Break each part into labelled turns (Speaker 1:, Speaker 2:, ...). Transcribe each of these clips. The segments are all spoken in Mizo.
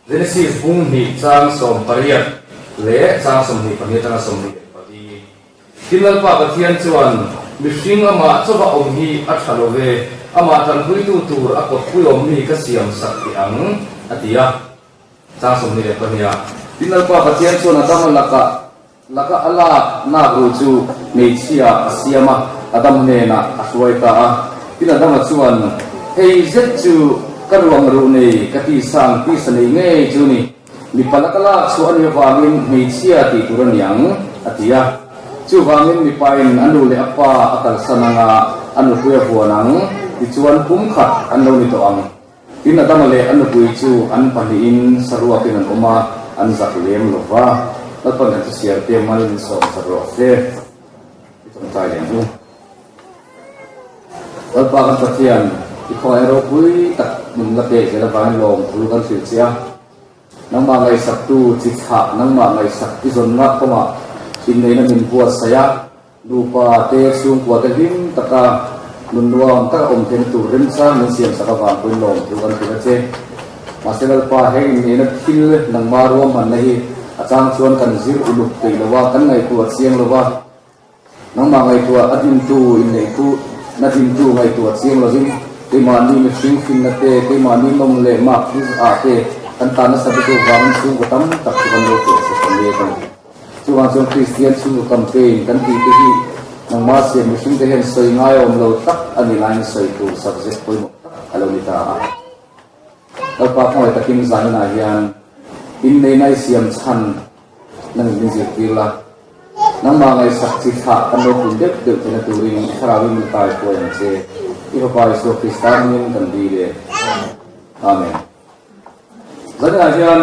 Speaker 1: Genesis bung hnih chang 18 leh chang 22 atanga 24. Tin Lalpa Pathian chuan, Mihring amah chauha awm hi a tha lo ve, amah tanpuitu tur a kawtpui awm mi ka siam sak teh ang, a ti a. Chang 22 ah, Tin Lalpa Pathian chuan Adama lakah laka a lak nak ru chu hmeichhia a siam a, Adam hnenah a hruai ta a. Tin Adama chuan, Hei zet chu ka ruang ruh nei ka tisang tisa nei ngei chu ni. Mipa laka lak chhuah a nih avangin hmeichhia tih tur a ni ang, a ti a. Chuvangin mipain a nu leh a pa a kalsan anga a nupui a vuan ang, tichuan kum khat an lo ni tawh ang. Tin Adama leh a nupui chu an pahnihin saruakin an awm a, an zak lem lo va. Lalpan kan thusiar te mal min sawm sak rawh se. I tawngtai leh ang u. Lalpa kan Pathian, i khawngaih ropui tak min la pek zel avangin lawmthu kan hrilh che a. Nangmah ngaihsaktu chi thlah, nangmah ngaihsak i zawnna kawngah inneihna min buatsaih a, nupa te, chhungkua te hlim taka nun nuam taka awm theihna tur remchang min siamsak avang pawhin lawmthu kan hrilh a che. Mahse Lalpa, heng inneihna thil nangmah ruahmanna hi a chang chuan kan zir uluk peih lo a, kan ngaihtuah chiang lo a, Nangmah ngaihtuah a dintu inneihtu na dintu ngaihtuah chiang lovin keimahni mihring finna te, keimahni nawm leh mak thil ah te kan tan nasa lutuk vangin chhungkaw tam tak chu kan lo keh chhe ta mek a ni. Chuvang chuan Kristian chhungkaw campaign kan tih te hi nangmah siam mihring te hian sawi ngaiawm lo tak a ni laiin sawi tur subject pawimawh tak a lo ni ta a. Lalpa khawngaih takin zaninah hian inneihna i siam chhan nang in min zirtir la. Nangmah ngaihsak chi thlah kan lo pun deuh deuh theihna turin i thlarauin min kai huai ang che. I Fapa Isua Krista hmingin kan dil e. Amen. Zaninah hian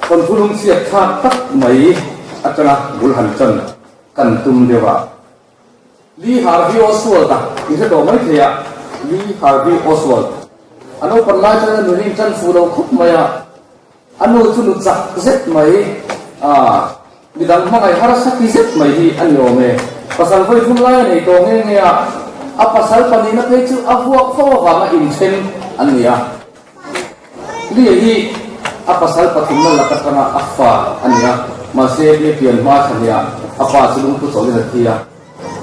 Speaker 1: Thawnthu lungchhiat thlak tak mai atanga bul han tan kan tum deuh a. Lee Harvey Oswald a i hre tawh mai thei a, Lee Harvey Oswald. A naupan lai chuan a nunin tan fu lo khawp mai a, a nu chu nu chak zet mai, a midang hmangaih harsa ti zet mai hi a ni awm e. Pasal vawi thum lai a nei tawh nghe nghe a, a pasal pahnihna phei chu a vuak fo avanga inthen an ni a. Lee hi a pasal pathumna lak atanga a fa a ni a, mahse Lee pian hma thla hniah a pa chu lungphu chawlhin a thi a.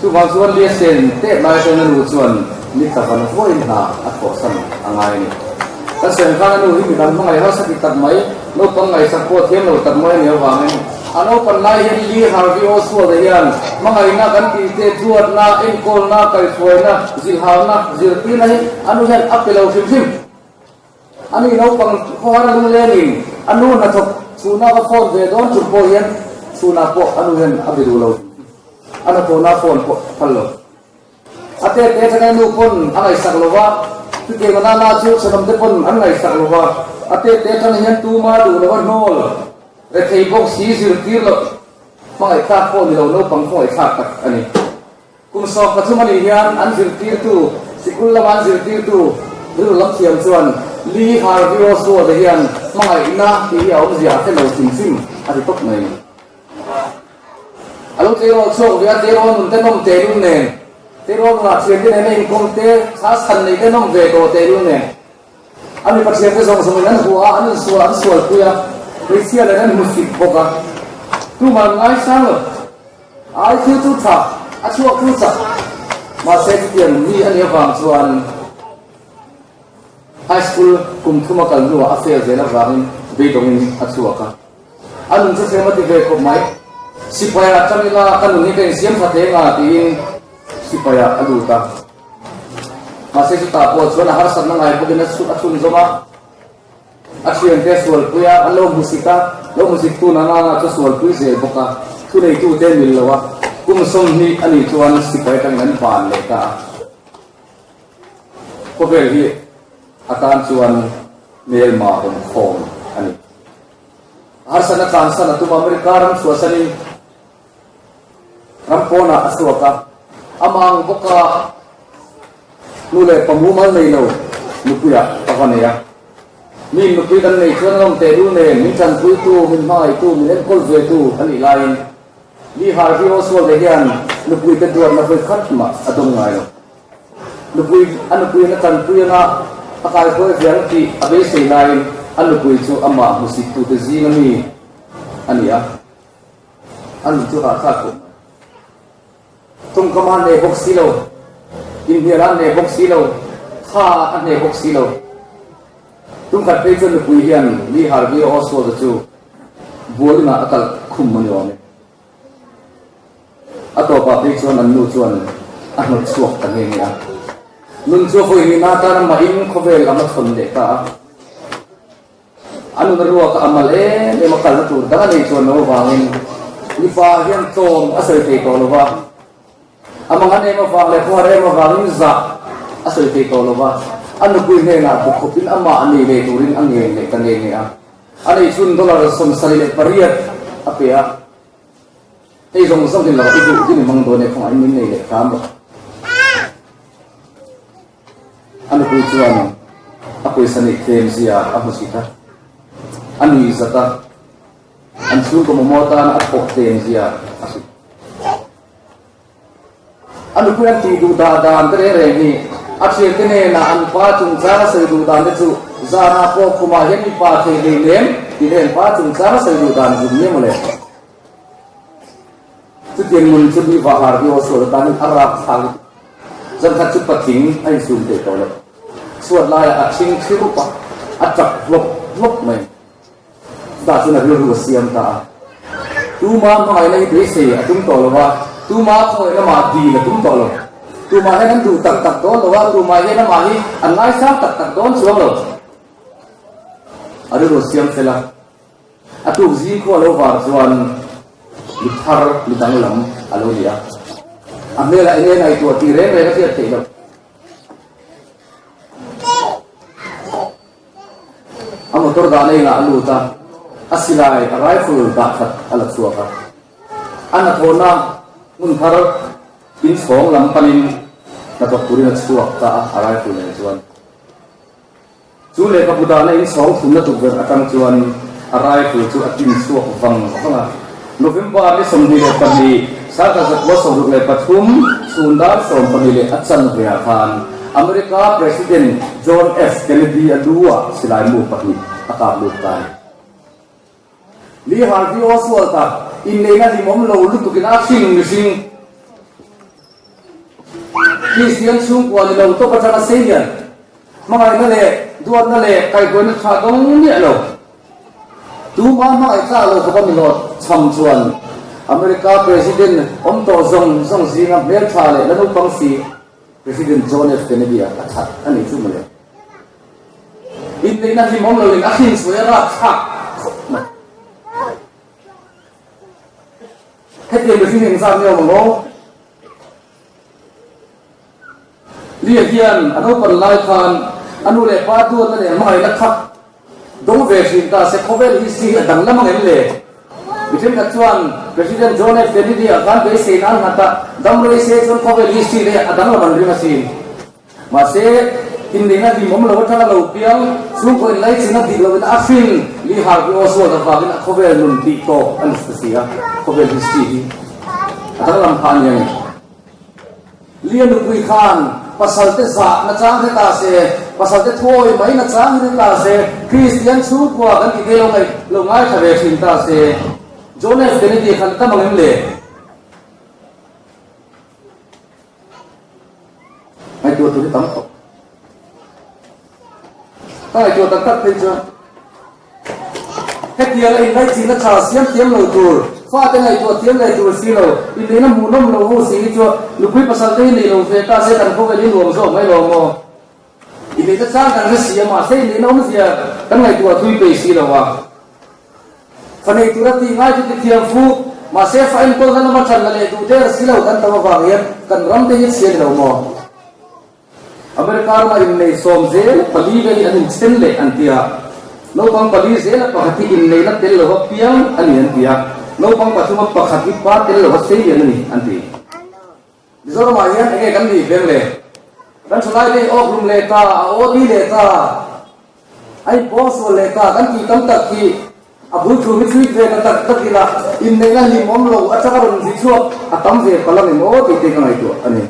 Speaker 1: Chuvang chuan Lee sen tep lai atangin a nu chuan ni tla van vuain hna a thawhsan a ngai a ni. Kan sawi ang khan a nu hi midang hmangaih harsa ti tak mai, naupang ngaihsak pawh thiam lo tak mai a nih avangin a naupan lai hian Lee Harvey Oswald-a hian hmangaihna kan tih te, duatna, enkawlna, kaihhruaina, zilhauna, zirtirna hi a nu hian a pe lo hrim hrim. A ni naupang khawhar lunglenin a nu hnathawk chhuna va phone ve dawn tur pawh hian chhunah pawh a nu hian a be duh lo. A hnathawhna phone pawh a phal lo. A te te atanga nu pawn a ngaihsak lo va, chutiang a nana chu thenawmte pawn an ngaihsak lo va, a te te atang hian tuma duh lo a hnawl rethei bawk si zirtir loh hmangaihthlak pawh ni lo naupang khawngaihthlak tak a ni. Kum 13 a nih hian an zirtirtu, sikul lama an zirtirtu rilru lam thiam chuan Lee Harvey Oswald-a hian hmangaihna tih hi a awmzia a hre lo hrim hrim a ti tawp mai. A lo tleirawl chhuak ve a, tleirawl nun te nawm tehlul nen, tleirawl nunah thiante nena inkawm te, thla chhan nei te nawm ve tawh tehlul nen, a mipa thiante zawng zawngin an hua a, an insual, an sualpui a, hmeichhia nen an hmusit bawk a, tumah an ngaisang lo. Ai thil chu tha, a chhuak chu chak, mahse chutiang mi a nih avang chuan high school kum thuma kal hnuah a fail zel avangin beidawngin a chhuak a. A nun chu hrem a ti ve khawp mai. Sipai-ah tang ila ka nun hi ka insiam tha thei anga tiin sipai-ah a lut a. Mahse chutah pawh chuan a harsatna ngai bawkin a chhun zawm a. A thiante a sualpui a, an lo hmusik a, lo hmusik tu nana na chu sualpui zel bawk a, thuneitute mil lo a, kum 20 a nih chuan sipai atangin an ban leh ta a. Khawvel hi atan chuan hmelma rawn khawm a ni. Harsatna tlansan a tum a, America ram chhuahsanin ram pawnah a chhuak a, amah ang bawka nu leh pa mumal nei lo nupuiah ka va nei a. Mi nupui kan nei chuan lawm tehlul nen min tanpuitu, min hmangaihtu, min enkawl vetu a nih laiin Lee Harvey Oswald-a hian nupuite duatna vawi khat mah a dawng ngai lo. Nupui, a nupuiin a tanpui anga a kaihruai viang tih a beisei laiin A nupui chu amah hmusittute zinga mi a ni a, a nun chu hahthlak khawp mai. Tawngkam a hneh bawk si lo, inhnial a hneh bawk si lo, tha a hneh bawk si lo. Tumkhat phei chuan nupui hian Lee Harvey Oswald-a chu bualinah a kalh khum a ni awm e. A tawpah phei chuan an nu chuan a hnawt chhuak ta nghe nghe a. Nun chu a vawi hnihna atan amahin khawvel a hmachhawn leh ta a. A nun a ruak a, a mal em em a, kalna tur dang a nei chuan lo avangin mipa hian tlawm a sawi thei tawh lo va. A mangan em avang leh khuar em avangin zah a sawi thei tawh lo va, a nupui hnenah bu khawpin amah a nei leh turin a ngen leh ta nghe nghe a. A nei chhun dollar 78 a pe a. Hei zawng zawng hi lo i duh hi ni mang dawn e, khawngaih min nei leh hram rawh. A nupui chuan a pawisa neih tlem zia a hmu chhit a, a nui zat a, an chhungkaw mamawh atana a thawh tlem zia a hrilh. A nupui an tih duh dah dan te reng reng hi a thiante hnenah an pa chungchang a sawi duh dan te chu zanah pawh khumah hian mipa thei hlei nem tih leh an pa chungchang a sawi duh dan zuk nia mawle. Chutiang nun chu mi vahar hi aw sual atan a rap thlak lutuk. Zankhat chu patling a insum thei tawh lo. Chhuat laiah a thing thi rup a, a tap hlawp hlawp mai. Chutah chuan a rilru a siam ta a. Tuma hmangaihna hi beisei a tum tawh lo va, tuma khawngaih lamah dil a tum tawh lo. Tumah hian an duh tak tak dawn lo va, tumah hian amah hi an ngaisang tak tak dawn chuang lo. A rilru a siam fel a. A tuk zing khua lo var chuan mi thar, mi danglam a lo ni a. A hmelah eng nge ngaihtuah tih reng reng a hriat theih loh. A motor dahna inah a lut a, a silai, a rifle dah khat a la chhuak a. A hnathawhna hmun thar inchhawng lam panin hnathawk turin a chhuak ta a, a rifle nen chuan. Chu lehkhabu dahna inchhawng thumna tukverh atang chuan a rifle chu a tin chhuak vang vang a. November ni 22, 1963, chhun dar 12 leh a chanve ah khan America President John F. Kennedy a lu ah silai mu pahnih a kap lut ta a ni. Lee Harvey Oswald a inneihna hlimawm lo lutukin a hring mihring Kristian chhungkua ni lo tawp atanga sei hian hmangaihna leh duatna leh kaihhruaina tha dawng miah lo. Tuma hmangaih tlak lo khawpa mi hlawt chham chuan America President awm tawh zawng zawng zinga hmeltha leh la naupang si President John F. Kennedy-a a that a nih chu mawle. Inneihna hlimawm loin a hrinchhuai a rapthlak khawp mai. Hetiang mihring engzat nge awm ang aw? Lia hian a naupan lai khan a nu leh pa duatna leh hmangaihna kha dawng ve thin ta se khawvel history hi a danglam ang em le? Mi thenkhat chuan President John F. Kennedy-a khan beiseina an nghat a, dam rei se chuan khawvel history leh a danglam an ring asin. Mahse, inneihna hlimawm lo atanga lo piang, chhungkaw inlaichin a dik loin a hrin Lee Harvey Oswald avangin a khawvel nun tih tawp a ni ta si a, khawvel history hi a danglam phah a ni a ni. Lia nupui khan pasalte zah na chang hre ta se, pasalte thuawi mai na chang hre ta se, Kristian chhungkua kan ti te lo ngaih lo ngaithla ve thin ta se, John F. Kennedy khan tam ang em le? Ngaihtuah tur hi tam khawp. Ka ngaihtuah tak tak phei chuan hetiang a inlaichinna tha siam thiam lo tur, fate ngaihtuah thiam leh tur si lo, inneihna hmuhnawm lo ho si hi chuan nupui pasal te hi nei lo ve ta se kan khawvel hi nuam zawk mai lo maw? Inneihna chang kan hre si a, mahse inneihna awmzia kan ngaihtuah thui pei si lo a. Fa nei tura tih ngai chu ti thiam fu, mahse fa enkawlna lama ṭanna leh duh der si lo kan tam avang hian kan ram te hi a chhia ni lo maw? America rama innei sawm zel pali vel hi an inchen leh an ti a, naupang pali zela pakhat hi inneihna tel lova piang a ni an ti a, naupang pathuma pakhat hi pa tel lova sei lian a ni an ti. Mizoramah hian enge kan nih veng le? Kan thalai te hi awk hlum leh ta, a aw ti leh ta, a inpawng sual leh ta kan tih tam tak hi a bul thu hi chhuit ve ta tak tak ila inneihna hlimawm lo atanga rawn zi chhuak a tam ve palh ang em aw tih te ka ngaihtuah a ni.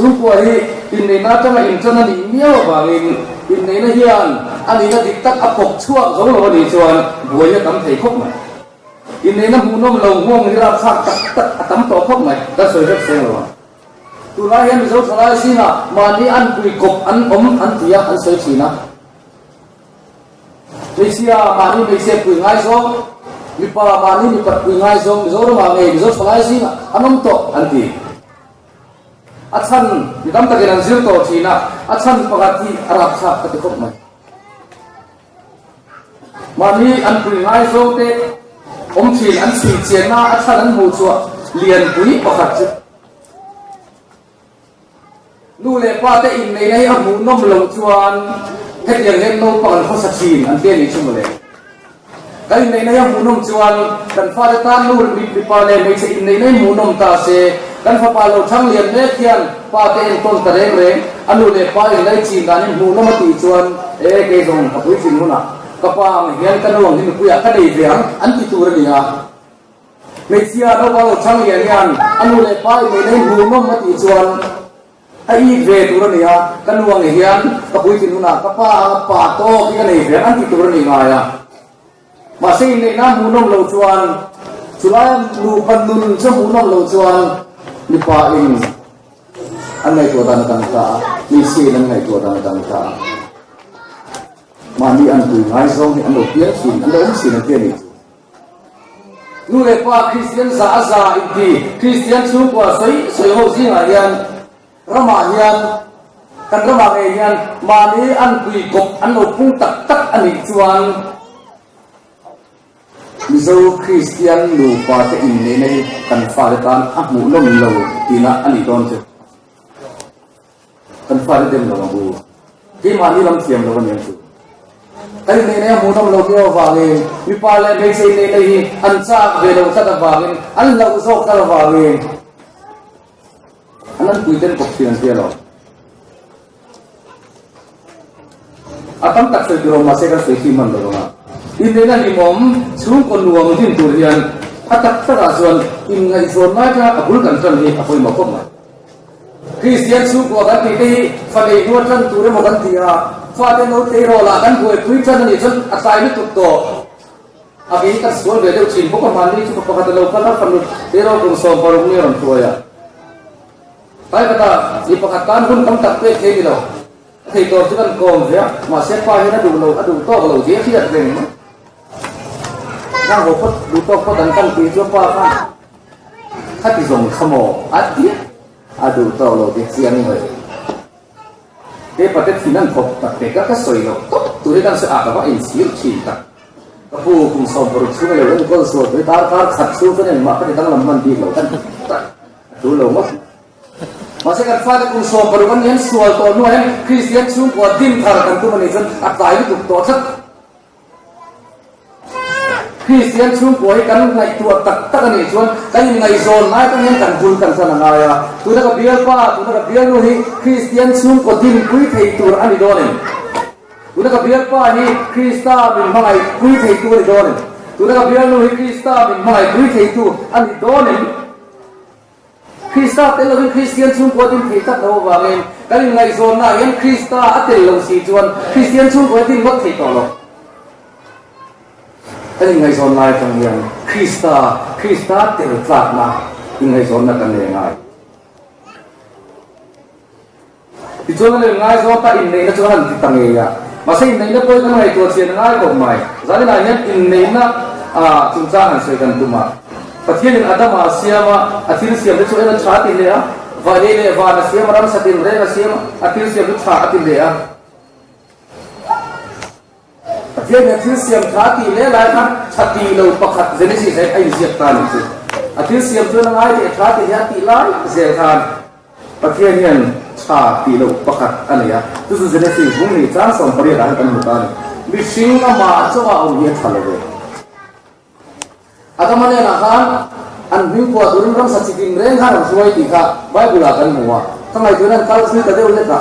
Speaker 1: Chhungkua hi inneihna atanga inṭan a nih miau avangin inneihna hian a nihna dik tak a pawk chhuak zo lo a nih chuan buai a tam thei khawp mai. Inneihna hmuhnawm lo nghawng hi rapthlak tak tak a tam tawh khawp mai, kan sawi vek seng lo ang. Tunlai hian Mizo thalai zingah mahni anpui kawp an awm an ti a, an sawi thin a. Hmeichhia mahni hmeichhia pui ngai zawng, mipa mahni mipat pui ngai zawng Mizoramah ngei Mizo thalai zingah an awm tawh an ti. A chhan mi tam takin an zir tawh thin a, a chhan pakhat hi a rapthlak ka ti khawp mai. Mahni an pui ngai zawng te awm thin an chhui chianna a chhan an hmuh chhuah lianpui pakhat chu Nu leh pa te inneihna hi a hmuhnawm loh chuan hetiang hian naupang an khawsa thin an ti a nih chu mawle. Kan inneihna hi a hmuhnawm chuan kan fate tan nu mipa leh hmeichhe inneihna hi hmuhnawm ta se, kan fapa lo thang lian mek hian pa te enkawl ta reng reng, a nu leh pa inlai chin danin hmuhnawm a tih chuan e kei zawng ka puitling hunah ka pa ang hian ka nu ang hi nupuiah ka nei ve ang an ti tur a ni a. Hmeichhia naupang lo chhang lian hian a nu leh pa inneih na hi hmuhnawm a tih chuan a it ve tur a ni a, ka nu ang hian ka puitlin hunah ka pa anga pa tawk hi ka nei ve ang an ti tur a ni ngai a. Mahse inneihna hmuhnawm lo chuan chulaia nupa nun chu hmuhnawm lo chuan mipa in an ngaihtuah dan a dang ta a, hmeichhia in an ngaihtuah dan a dang ta a. Mahni an pui ngai zawng hi an lo piang thin, an lo awm thin an ti a nih chu. Nu leh pa Kristian za a za inti Kristian chhungkua sawi sawi ho zingah hian ramah hian kan ramah ngei hian mahni an pui kawp an lo pung tak tak a nih chuan Mizo Kristian nupa te inneihna hi kan fate tan a hmuhnawm lo tihna a nih dawn chu. Kan fate dem lo ang u. Keimahni lam thiam lo a ni ang chu. Kan inneih nei a hmuhnawm lo viau avangin mipa leh hmeichhe inneih nei hi an chak ve lo tlat avangin an hlauh zawk tlat avangin an an puiten kawp thin an tia lo. A tam tak sawi tur awm mahse kan sawi tih hman lo ang a. Inneihna hlimawm chhungkaw nuam din tur hian a tak takah chuan inngaihzawn lai atanga a bul kan tan hi a pawimawh khawp mai. Kristian chhungkua kan tih te hi fa nei hnu atan tur emaw kan ti a, fate no tleirawl ah kan buaipui tan a nih chuan a tlai lutuk tawh. A kei hi kan sual ve deuh thin bawk a, mahni chu pakhat a lo kal a, fanu tleirawl kum 16 mi a rawn hruai a. Tlai khatah mi pakhat tan hun tam tak pek thei ni lo, a thei tawp chu kan kawm ve a, mahse pa hian a duh lo, a duh tawk lo tih a hriat reng mai. Nang haw phawt, duh tawk phawt an kan tih chu pa khan Khati zawng kha maw a ti a, a duh tawk lo tih chiang mai. He pate thin an thawk tak te ka ka sawi loh tawp tur hi kan sawi a ka va inchhir thin tak. Ka pu kum 16 chhung a lo enkawl sual tui dar kar khat chhung chuan engmah ka ti danglam hman bik lo kan ti tak a tul lo ngawt mai. Mahse kan fate kum 16 an nih an sual tawh hnuah hian Kristian chhungkua din thar kan tum a nih chuan a tlai lutuk tawh tlat. Kristian chhungkua hi kan ngaihtuah tak tak a nih chuan kan inngaihzawn lai atang hian kan bul kan hran a ngai a. Tuna ka bialpa, tuna ka bialnu hi Kristian chhungkaw dinpui thei tur a ni dawn em? Tuna ka bialpa hi Krista min hmangaihpui theitu a ni dawn em? Tuna ka bialnu hi Krista min hmangaihpui theitu a ni dawn em? Krista tel lovin Kristian chhungkua din thei tlat lo avangin kan inngaihzawnnaah hian Krista a tel lo si chuan Kristian chhungkua hi din ngawt thei tawh lo. Kan inngaihzawn lai atang hian Krista, Krista tel tlakna inngaihzawnna kan nei ngai. Tichuan an inngaihzawn ta inneihna chu an han ti ta ngei a. Mahse inneihna pawh hi kan ngaihtuah chian a ngai khawp mai. Zaninah hian inneihna chungchang han sawi kan tum a. Pathianin Adama a siam a, a thil siam te chu en a tha a ti hle a. Vahei leh van a siam a, ramsa tinreng a siam a, a thil siam chu tha a ti hle a. Pathianin a thil siam tha tih hle lai khan tha tih lo pakhat Genesis ah hian a inziak ta a nih chu. A thil siam chuan a ngai teh tha tih hi a tih lai zel khan Pathian hian tha tih loh pakhat a nei a, chu chu Genesis bung nih chang 18 ah hian kan hmu ta a ni. Mihring amah chungah awm hi a tha lo ve. Adama hnenah khan an hming phuah turin ramsa chi tin reng khan an hruai tih kha Bible ah kan hmu a, ka ngaihtuahna an kal thui ta deuh hlek a.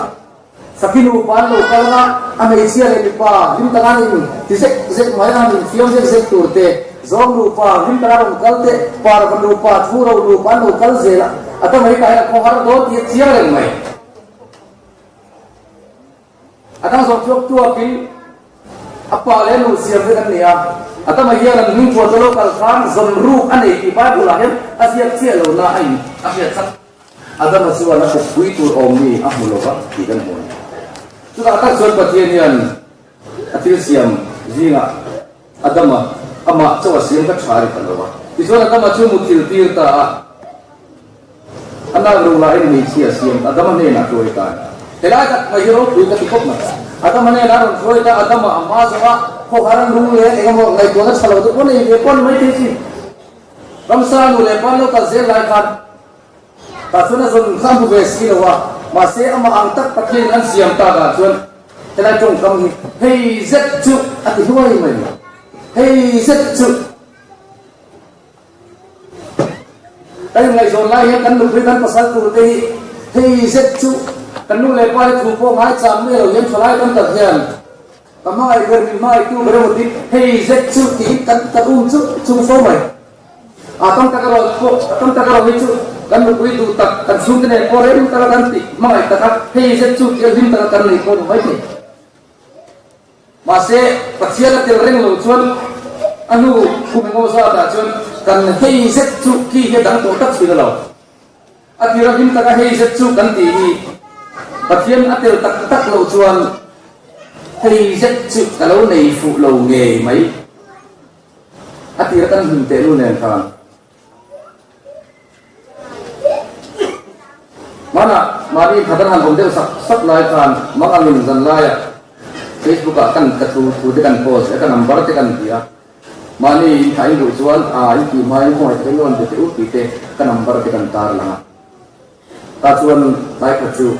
Speaker 1: Sakhi nupa an lo kal anga a hmeichhia leh mipa hlim taka an in ti zek zek mai a, an infiam zek zek tur te, zawng nupa hlim taka rawn kal te, parva nupa, thuro nupa an lo kal zel a. Adama hi tah hian a khawhar dawn tih a chiang reng mai. A dang zawh thuak thuakin a pa leh a nu siam vek an ni a. Adama hian an hming phuah chu lo kal khan zawn ruk a nei tih Bible-ah hian a ziak chiah lo na a in a hriat chak. Adama chuan a kutpui tur awm mi a hmu lo va tih kan hmu a ni. Chutah tak chuan Pathian hian a thil siam zingah Adama amah chauh a siam ka tha a ni ta lo a. Tichuan Adama chu muthilh tir ta a. A nak ro lahin hmeichhia a siam Adama hnenah hruai ta a ni. Helai tak mai hi ropui ka ti khawp mai. Adama hnenah a rawn hruai ta, Adama a hma zawng a, khawhar an rung leh eng emaw ngaihtuahna tha lo te pawh nei ve pawh a ni maithei chin. Ramsa nu leh pa an lo kal zel lai khan tah chuan a zawn kha a hmu ve si lo a, mahse amah ang tak Pathianin an siam takah chuan helai tawngkam hi hei zet chu a ti hluai mai. Hei zet chu. Kan inngaihzawn lai hian kan nupui kan pasal tur te hi hei zet chu kan nu leh pa te thu pawh ngaichang mai lo hian thalai tam tak hian ka hmangaih ber min hmangaihtu ber emaw tiin hei zet chu tiin kan kan um chu chung fo mai. A tam tak erawh pawh a tam tak erawh hi chu kan nupui duh tak kan chhungte nen pawh rem taka kan tih hmangaih taka hei zet chu tih a hlim taka kan nei pawh ni maithei. Mahse, Pathian a tel reng lo chuan a hnu kum engemaw zatah chuan kan hei zet chu ki hi a dang tawh tak thin a lo. A tir a hlim taka hei zet chu kan tih hi Pathian a tel tak tak loh chuan hei zet chu ka lo nei fuh lo ngei mai. A tir a kan hlim teh nu nen khan. Hmanah mahni khat an han awm deuh sak sak lai khan mang angin zan laiah Facebook ah kan ka thu thu te kan post e ka number te kan ti a, mahni in thah in duh chuan a in tih hmain khawngaih takin rawn be teh u tih te ka number te kan tar lang a. Tah chuan tlai khat chu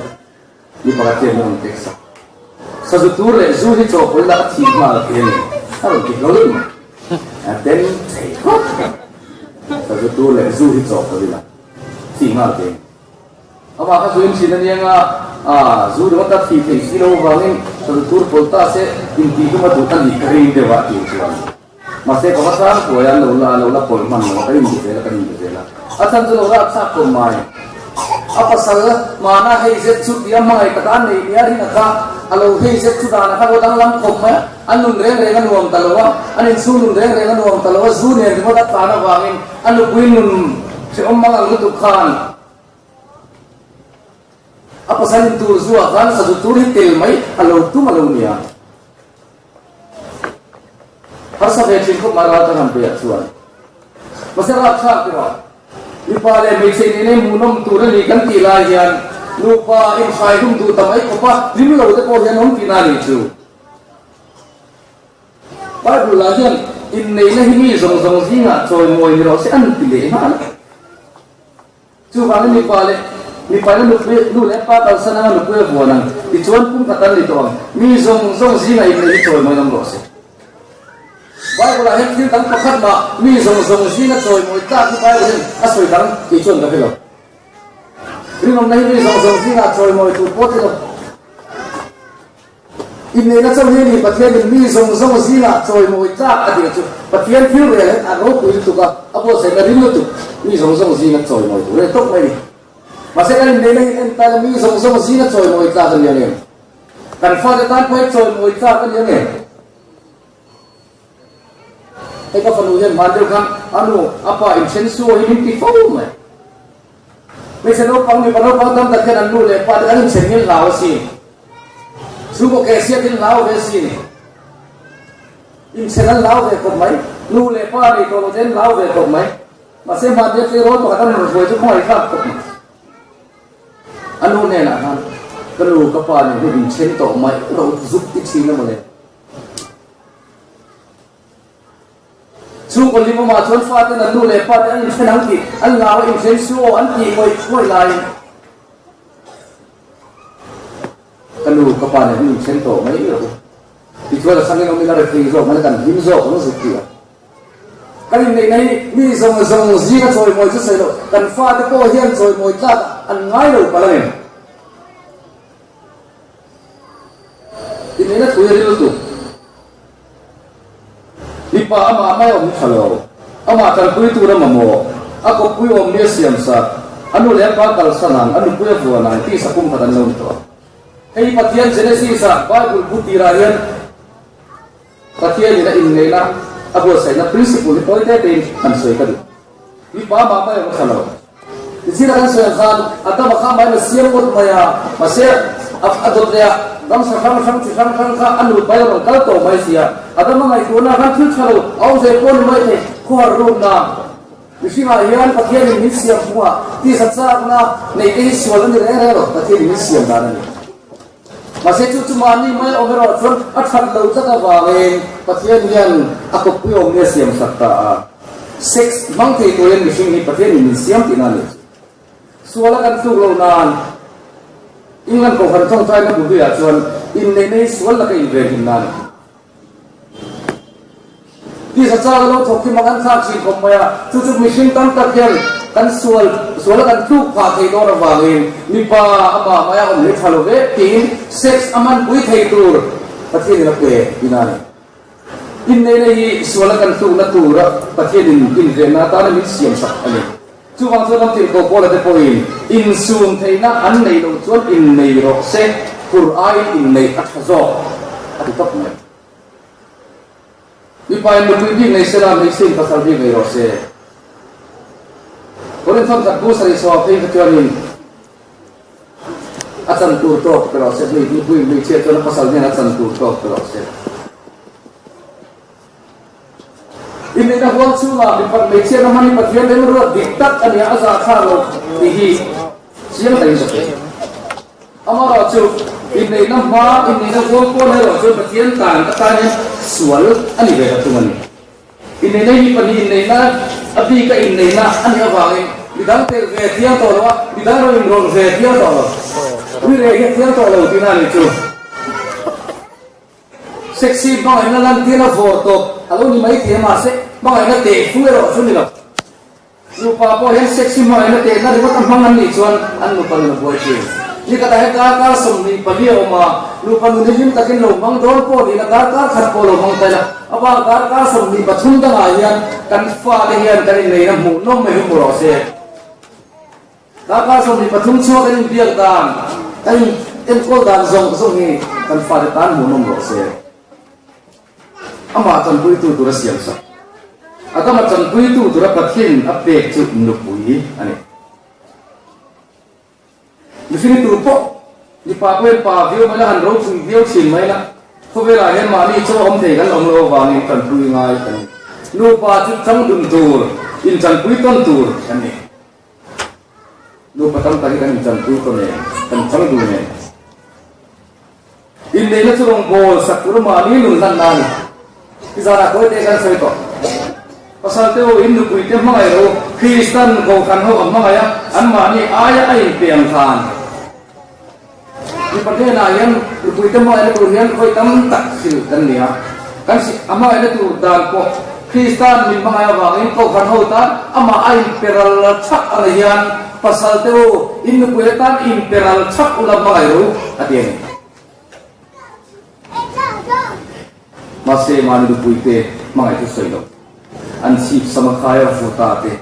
Speaker 1: mi pakhat hian min rawn text a, Sazu tur leh zu hi chawhpawlh la a thih nghal thei a ni a rawn ti hlawl mai. A den thei khawp mai. Sazu tur leh zu hi chawhpawlh ila thih nghal thei a ni. Amah kha zu in thin a niang a, a zu ringawt a thih theih si lo avangin sazu tur pawlh ta se intih hlum a duh a nih ka ring deuh a tih chuan. Mahse ka va sang huai a, lo la lo la pawlh hman lo a, kan inbe zel a, kan inbe zel a. A chhan chu lo rap chak khawp mai. A pasal hmana hei zet chu tia hmangaih taka a nei nia ringa kha a lo hei zet chu danah khan lo danglam khawp mai a, a nun reng reng a nuam ta lo a, an inchhung nun reng reng a nuam ta lo a, zu nen ringawt a tlan avangin a nupui nun hrehawm mang ang lutuk khan a pasal intur zuah khan sazu tur hi tel mai a lo tum a lo nia. Harsa ve thin khawp mai ral ka han pe ah chuan. Mahse rapthlak ti rawh. Mipa leh hmeichhe in inei hmuhnawm tur a ni kan tih lai hian nupa inhrai hlum duh ta mai khawp a, hlim lo te pawh hian awm tihna a nih chu. Bible ah hian inneihna hi mi zawng zawng zingah chawimawi ni rawh se an ti leh nghal a. Chuvangin mipa leh mipa ina nupui, nu leh pa kalsan anga nupui a vuan ang tichuan pum khat an ni tawh ang. Mi zawng zawng zingah inneih hi chawimawi awm rawh se. Bible ah hian thil dang pakhat mah mi zawng zawng zinga chawimawi tlak hi Bible hian a sawi dang tih chuan ka hre lo. Rinawmna hi mi zawng zawng zingah chawimawi tur pawh ti lo. Inneihna chauh hi a ni, Pathianin mi zawng zawng zingah chawimawi tlak a tih chu Pathian thil rel hian a ropui lutuk a, a buatsaihna rin lutuk mi zawng zawng zinga chawimawi tur a ni tawp mai a ni. Mahse kan inneihna hi en ta ila mi zawng zawng zinga chawimawi tlak a ni ang em? Kan fate tan pawh hi chawimawi tlak a ni ang em? Hei ka fanu hian hman deuh khan a nu a pa inthen suo hi min ti fo mai. Hmeichhe naupang mipa naupang tam tak hian an nu leh pa te an inthen hi an hlau asin. Chhungkaw ke siat hi an hlau ve asin. Inthen an hlau ve khawp mai. Nu leh pa nei tawh lo te an hlau ve khawp mai. Mahse hman te tleirawl pakhat an rawn hruai chu khawngaih thlak khawp mai. A nu hnenah khan ka nu ka pa nen hian inthen tawh mai ro zuk ti thin a mawle. Chhungkaw lim awmah chuan faten an nu leh pate an inthen ang tih an hlau a, inthen su aw an tih ngawih ngawih laiin ka nu ka pa nen an inthen tawh mai rawh u. Tichuan a changin awmin a rethei zawk mai kan hlim zawk ang zuk tih a. Kan inneihna hi mi zawng zawng zinga chawimawi chu sawi loh kan fate pawh hian chawimawi tlak an ngai lo palh a ni. Inneihna thu hi rilru tuk. Mipa amah mai awm tha lo, amah tanpui tur a mamawh, a kawppui awm mi a siam sak. A nu leh a pa kalsan ang, a nupui a vuan ang tih sakum khat an lo ni tawh. Hei Pathian Genesis-a Bible bu tirah hian Pathianin a inneihna a buatsaihna principle hi tawi te tein han sawi ka duh. Mipa mah mai a tha lo. Zira kan sawi ang khan Adama kha mai la siam ngawt mai a, mahse a dawt leh a ramsa hrang hrang chi hrang hrang kha a nut mai a rawn kal tawh mai si a. Adama ngaihtuahna khan thil tha lo a awm ve pawh ni mai thei, khuar rukna. Mihringah hian Pathianin min siam phungah tisa chakna neih te hi sual a ni reng reng lo, Pathianin min siam dan a ni. Mahse chu chu mahni mai awm erawh chuan a that lo tlat avangin Pathian hian a kawppui awm nia siam sak ta a. Sex hmang thei turin mihring hi Pathianin min siam tihna a ni. Suala kan tluk loh nan England Kohhran tawngtaina buhluiah chuan inneihna hi sual laka invenhim nan a ni. Tisa chak a lo thawk hi mak an thlak thin khawp mai a, chu chu mihring tam tak hian kan sual sual a kan tluk phah thei dawn avangin mipa amah mai a awm hi tha lo ve tiin sex a hmanpui thei tur Pathianin a pe tihna a ni. Inneihna hi sual a kan tlukna tura Pathianin invenna atana min siamsak a ni. Chuvang chuan lamtirhkoh Paula te pawhin insum theihna an neih loh chuan innei rawh se, phur aiin inneih a tha zawk a ti tawp mai. Mipa in nupui bik nei sela, hmeichhia in pasal bik nei rawh se. Korinth thawmkhat bu sarih sawm phei kha chuanin a chan tur tawk pe rawh se, nupui hmeichhia chuan a pasal hnenah a chan tur tawk pe rawh se. Inneihna huang chhungah mipat hmeichhiatna hman hi Pathian remruat dik tak a nia, a zahthlak lo tih hi chiang takin ka hria. Amaherawhchu, inneihna hma, inneihna huang pawn erawh chuan Pathian tan atan hian sual a ni ve ta thung a ni. Inneihna hi mi pahnih inneihna, a bika inneihna a nih avangin midang tel ve thiang tawh lo a, midang erawh inrawlh ve thiang tawh lo. Ui reh hi a thiang tawh lo tihna a nih chu. Sexy hmangaihna lantirna vawr tawp a lo ni mai thei a, mahse hmangaihna teh fu erawh chu ni lo. Nupa pawh hian sexy hmangaihna tehna ringawt a hmang an nih chuan an nupa nun a buai thin. Nikhatah hian darkar 24 a awm a, nupa nun hi hlim takin lo hmang dawn pawh nihna darkar khat pawh lo hmang ta ila, a bak darkar 23 dangah hian kan fate hian kan inneihna hmuh nawm mai hi hmu rawh se. Darkar 23 chhuak kan inbiak dan, kan in enkawl dan zawng zawng hi kan fate tan hmuhnawm rawh se. Amah chanpuitu tura siam sak. Adama chanpuitu tura Pathianin a pek chu nupui a ni. Mihring tur pawh mipa pawhin pa viau mai la, han ropui viau thin mai la, khawvelah hian mahni chaw awm thei kan awm lo avangin tanpui ngai kan ni. Nupa chu changdun tur, inchanpui tawn tur kan ni. Nupa tam tak hi kan inchanpui tawh nen, kan chang duh nen. Inneihna chu rawngbawl sak tur mahni nun hlanna a ni. I zanah kawi te kan sawi tawh. Pasal te u, in nupui te hmangaih rawh u, Kristan Kohhran ho a hmangaih a, anmahni aia a inpe ang khan. Mipa hnenah hian nupui te hmangaihna tur hian khawi tam tak thil kan ni a, kan si a hmangaihna tur dan pawh Kristan min hmangaih avangin Kohhran ho tan amah a inperal chhak ang hian pasal te u, in nupui te tan inperal chhak ula hmangaih ru a ti a ni. Mahse mahni nupui te hmangaih chu sawi lo, an chhip sama khaia vuta te.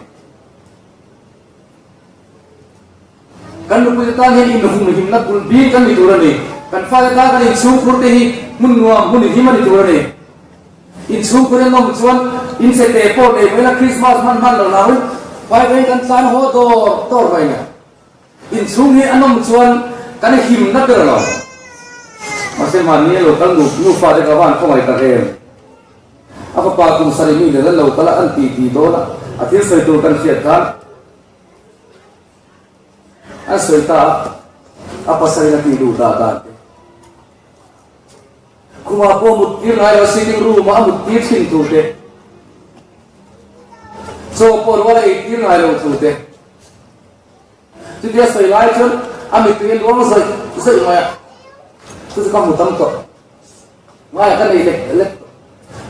Speaker 1: Kan nupuite tan hian inhumhimna bul bik kan ni tur a ni. Kan fate tan kan inchhungkhur te hi hmun nuam, hmun him a ni tur a ni. Inchhungkhur in awm chuan inchhe te pawh nei mai la, Krismas hman hman lo nau Bible kan tlan haw dawr dawr mai nia. Inchhung hi an awm chuan kan himna ber lo. Mahse mahni a lo kal nu nufa te ka van khawngaih tak em. A fapa kum sarih mi nen an lo kal a, an ti ti dawn a, a thil sawi tur kan hriat khan, An sawi ta a, a pasalin a tih duh dah dan te. Khumah pawh mut tir ngai lo, sitting room ah a mut tir thin thu te. Chaw pawh rual a ei tir ngai lo thu te. Chutia sawi lai chuan a mittui a luang zawih zawih mai a, chu chu ka hmu tam tawh. Ngaia ka nei lek lek tawh.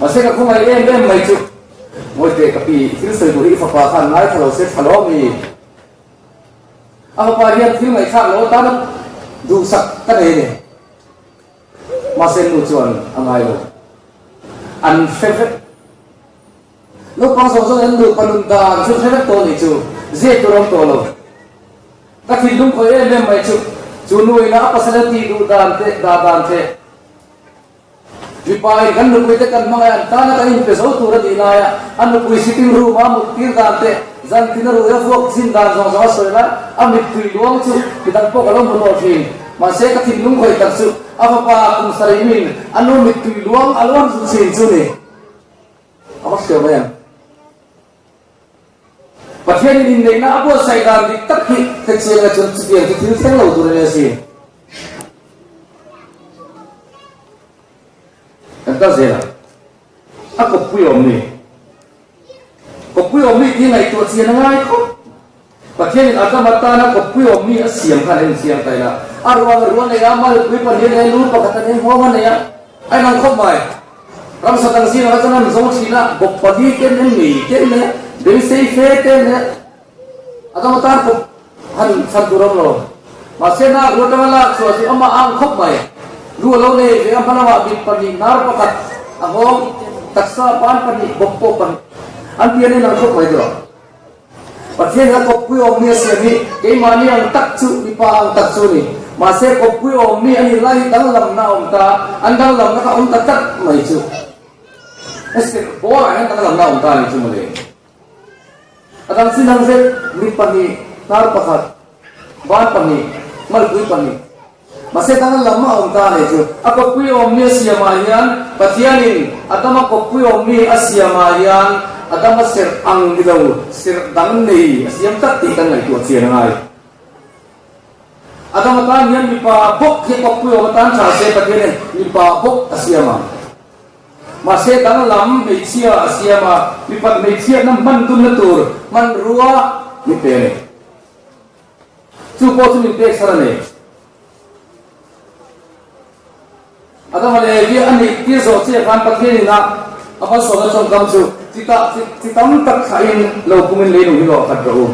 Speaker 1: Mahse ka khawngaih em em mai chu. Ngawi teh ka pi, thil sawi tur hi i fapa khan ngaithla lo se tha lo mi? A fapa hian thil ngaihthlak lo atana duhsak ka nei a ni. Mahse nu chuan a ngai lo. An hre vek. Naupang zawng zawng in an nupa nun dan chu hre vek tawh a nih chu. Zep tur a awm tawh lo. Ka thinlung khawih em em mai chu, chu nuina a pasal a tih duh dan te, dah dan te, mipa in kan nupui te kan hmangaih an tana kan inpe zo tur a tih laia a nupui sitting room a mut tir dan te, zan tin a ruih a vuak zin dan zawng zawng a sawi lai, a mittui luang chu midang pawh ka lo hmu tawh thin. Mahse ka thinlung khawih tak chu a fapa kum sarih min a nu mittui luang a luang zut thin chu ni. A va hriau mai ang. Pathianin inneihna a buatsaih dan dik tak hi hrechiang ila chuan chutiang chu thil thleng lo tur a ni asin. Kan kal zel a, a kawppui awm ni. Kawppui awm ni tih ngaihtuah chian a ngai khawp. Pathianin Adama tana kawppui awm mi a siam khan a insiam ta ila. A ruang a rual nei a, malpui pahnih a nei a, lu pakhat a nei a, nghawng a nei a, a inang khawp mai. Ramsa dang zingah kha chuan an zawng thin a, bawk pali te an nei te an nei a, beisei fe te an nei a, Adama tan kawp han chhan tur a awm lo. Mahse nak lu atanga lak chhuah chu amah a ang khawp mai. Lu a lo nei ve a, hma lamah mit pahnih, hnar pakhat, a nghawng, taksa pan pahnih, bawk pawh pahnih an pian a inang khawp mai tawh. Pathian a kawppui awm mi a siam hi keimahni ang tak chu mipa ang tak chu a ni. Mahse kawppui awm mi a nih lai hi danglamna a awm ta, an danglamna kha awm ta tlat mai chu. Esther bawrah hian danglamna a awm ta a ni chu mawle. A dang chin ang zet, mit pahnih, hnar pakhat, ban pahnih, malpui pahnih. Mahse danglam a awm ta a ni chu. A kawppui awm mi a siamah hian Pathianin Adama kawppui awm mi a siamah hian Adama serh ang ni lo, serh dang nei a siam tlat tih kan ngaihtuah chian a ngai. Adama tan hian mipa bawk hi kawppui awm atan tha se Pathianin mipa bawk a siam ang. Mahse danglam hmeichhia a siam a, mipat hmeichhiatna hman dunna tur hmanrua mi pe a ni. Chu pawh chu min pek chhan a ni. Adama leh Evi a nih tir zawh chiah khan Pathian ina a malsawmna tawngkam chu chi ta chi tam tak thlahin lo pumin leilung hi lawh khat rawh u.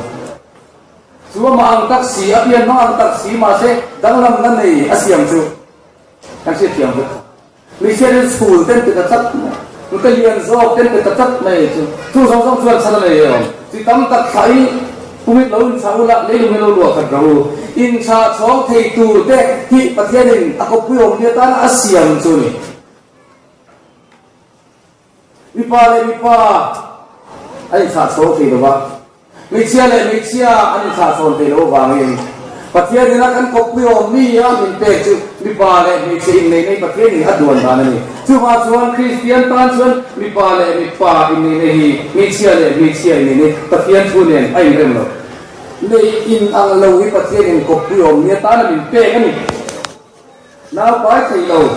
Speaker 1: Chu amah ang tak si, a pian hmang ang tak si mahse danglamna nei a siam chu kan hriatthiam vek kha. Mihriatin chhul ten pe ta tlat mai, nute lian zawk ten pe ta tlat mai chu, chu zawng zawng chuan chhan a nei em? Chi tam tak thlah i pumit lo inchah ula, leilung hi lo luah khat rawh u. Inchah chhawng thei tur te hi Pathianin a kawppui awm ni atana a siam chu a ni. Mipa leh mipa an inchah chhawng thei lo va. Hmeichhia leh hmeichhia an inthlahchhawn thei loh avangin Pathian ina kan kawppui awm mi a min pek chu mipa leh hmeichhe innei nei Pathianin a duan dan a ni. Chuvah chuan Kristian tan chuan mipa leh mipa innei nei hi hmeichhia leh hmeichhia innei nei Pathian thu nen a inrem lo. Nei in ang lo hi Pathianin kawppui awm mi atana min pek a ni. Naupai thei lo,